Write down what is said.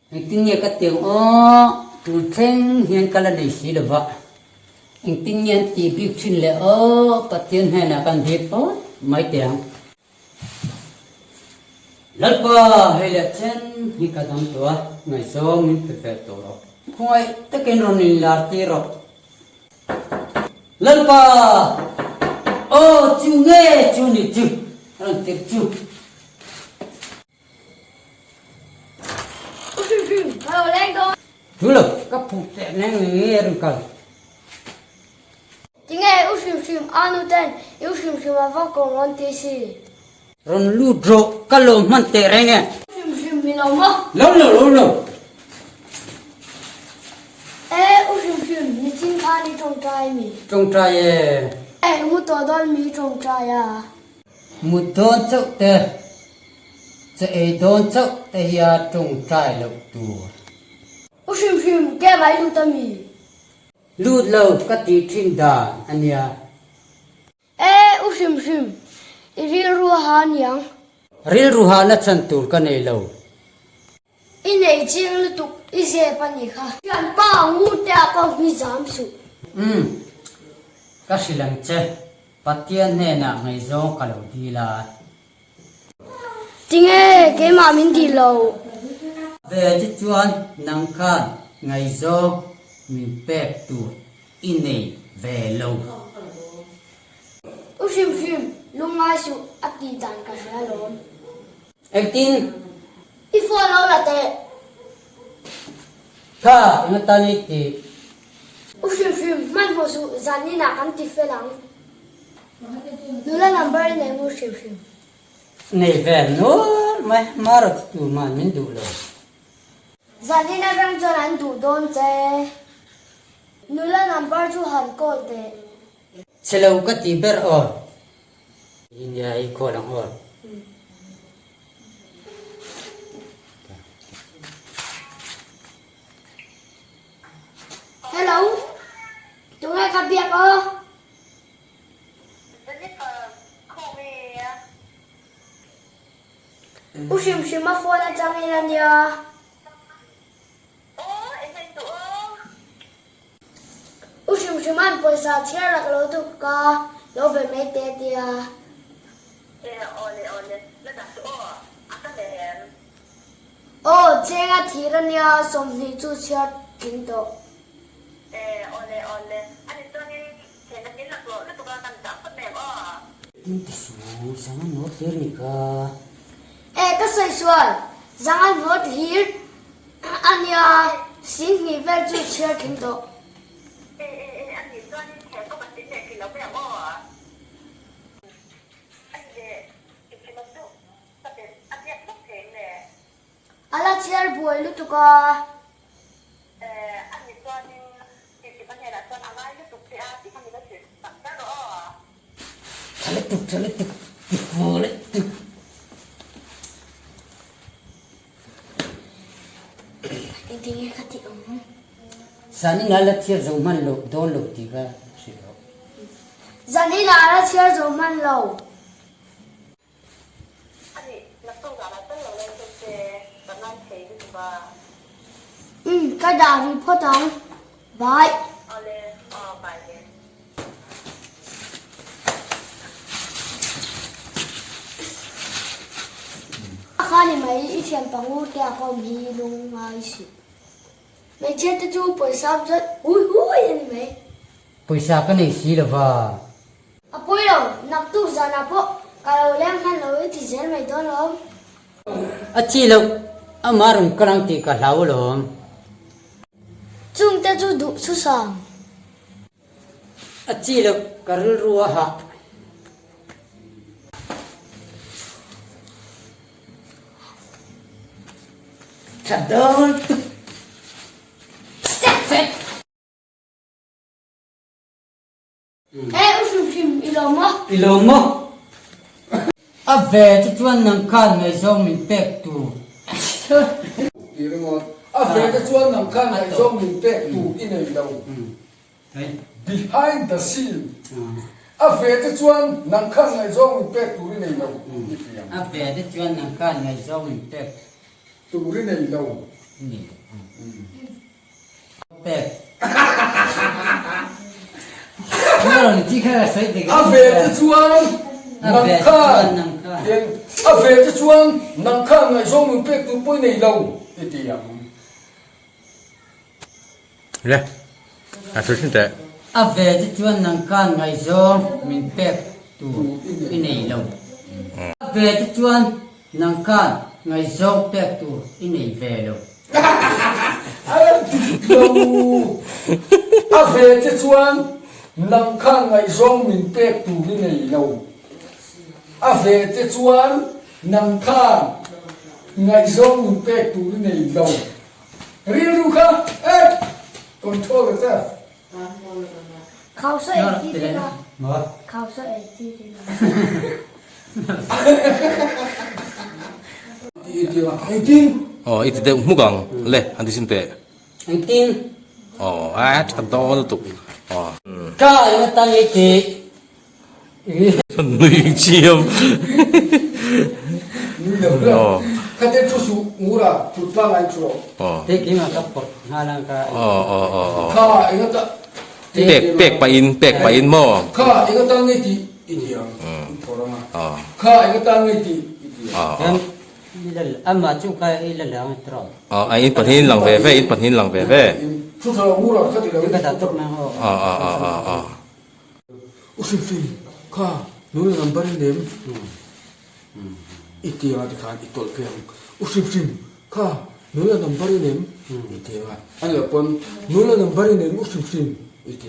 Engtin nge ka tiang aw, tun thleng hian ka la nei si lova, engtin nge an tih bik thin le aw, Pathian hnenah kan dil phawt mai teh ang. Lalpa hei leh chen hi ka dang tawh a, ngaihzawng min pe ve tawh rawh. Khawngaih takin rawn inlar tir rawh. Lalpa! Aw chu nge chu ni chu rawn tir chu. Chu lo, ka phuh teh neng nge rawn kal. Tinge u hrim hrim a nu ten i u hrim hrim a va kawm rawn ti si. Rawn lut rawh ka lo hman teh reng e. U hrim hrim min awm a. Lo lo lo lo. E u hrim hrim nichin khan i tawngtai mi. Tawngtai e. E mu tawh dawn mi tawngtai a. Mut dawn chauh te, chaw ei dawn chauh te hia tawngtai loh tur. U hrim hrim ke vai lut a mi. Lut lo ka tih thin dan a nia. E u hrim hrim, i rilru a ha niang. Rilru ha na chhan tur ka nei lo. I nei chiang lutuk, i zep a nih kha. Thianpa ngu te ah ka hmi zam suh. Umm, ka hrilh ang che, Pathian hnenah ngaihzawng ka lo dil a. Tinge keimah min dil lo? Ve che chuan nang khan ngaihzawng min pek tur i nei ve lo. U hrim hrim, lungngai suh a tih dan ka hria alawm. Engtin? I phone lo la teh. Kha, eng atan i tih? U hrim hrim, hmanhmawh suh, zaninah kan ti fel ang. Nula number i nei ngur hrim hrim. Nei ve nual mai, Mara chu tuman min duh lo. Zanin atang chuan an duh dawn che. Nula number chu han call teh. Chhe lo ka ti ber aw. Nia i call ang aw. Hello, tunge ka biak aw? U hrim hrim a phone atangin a nia. U hrim hrim an pawisa chhiar lak lo tuk ka lo be mai te tia. Aw, cheng a thir a nia, 20 chu chhiar tling tawh. Tin ti su, zang an nawt hlir nih kha. E, ka sawi sual, zang an nawt hlir a nia, 20 vel chu chhiar tling tawh. A la chhiar buai lutuk a. Tha lutuk, tha lutuk, ti fu lutuk. Engtin nge ka tih ang? Zanin a la chhiar zo hman lo dawn lo tih ka hrilh rawh. Zanin a la chhiar zo hman lo. Umm ka dah rih phawt ang. Bye. A kha ni mai i thian pangur te a kawm hi lung ngai suh. Hmeichhia te chu pawisa am chuan hui hui a ni mai. Pawisa ka nei si lova. A pawi lo, naktuk zanah pawh ka lo leng hman lo i ti zel mai dawn lawm. A chi loh, amah rawn kal ang tih ka hlau alawm. Chungte chu duh chhusang. A chi loh, ka rilru a hah. Tha dawn tuk. E u hrim hrim i lo maw? I lo maw? A ve te chuan nang khan ngaihzawng min pek tur. Ti ringawt. A ve te chuan nang khan ngaihzawng min pek tur i nei lo. Behind the scene. A ve te chuan nang khan ngaihzawng min pek tur i nei lo i ti ang. A ve te chuan nang khan ngaihzawng min pek tur i nei lo. Ni. Pek. A ve te chuan nang khan a ve te chuan nang khan ngaihzawng min pek tur pawh i nei lo i ti ang. Le, a sawi thin teh. A ve te chuan nang khan ngaihzawng min pek tur i nei lo. A ve te chuan Nang khan ngaihzawng pek tur i nei ve lo. A dik lo. A ve te chuan nang khan ngaihzawng min pek tur i nei lo. A ve te chuan nang khan ngaihzawng min pek tur i nei lo. Rilru kha e control a che. Khausa ei ti te la. Khausa ei ti te la. Aw i ti deuh hmuk ang le an ti sin teh. Engtin? Aw a tha dawn lutuk. Aw. Ka eng atan i ti. Nui chiam. Nui lo lo. Khate thu su ngura thut pa ngai thu ro. Te ki ma ka pot nga lang ka. Aw aw aw aw. Kha enga ta. Pek pek pa in pek pa in mo. Kha enga ta ngai ti i ti ang. Thoranga. Kha enga ta ngai ti i ti ang. Ama chu ka i la lang tro. Aw a in pahnih lang ve ve in pahnih lang ve ve. Thu thalo ngura kha ti lo. Ka ta tuk na ho. Aw aw aw aw aw. U Hrimhrim, kha nula number i nem i ti anga tikhan i tawlh phei ang. U Hrimhrim, kha nula number i nem i ti anga a nih loh pawn nula number i nem U Hrimhrim.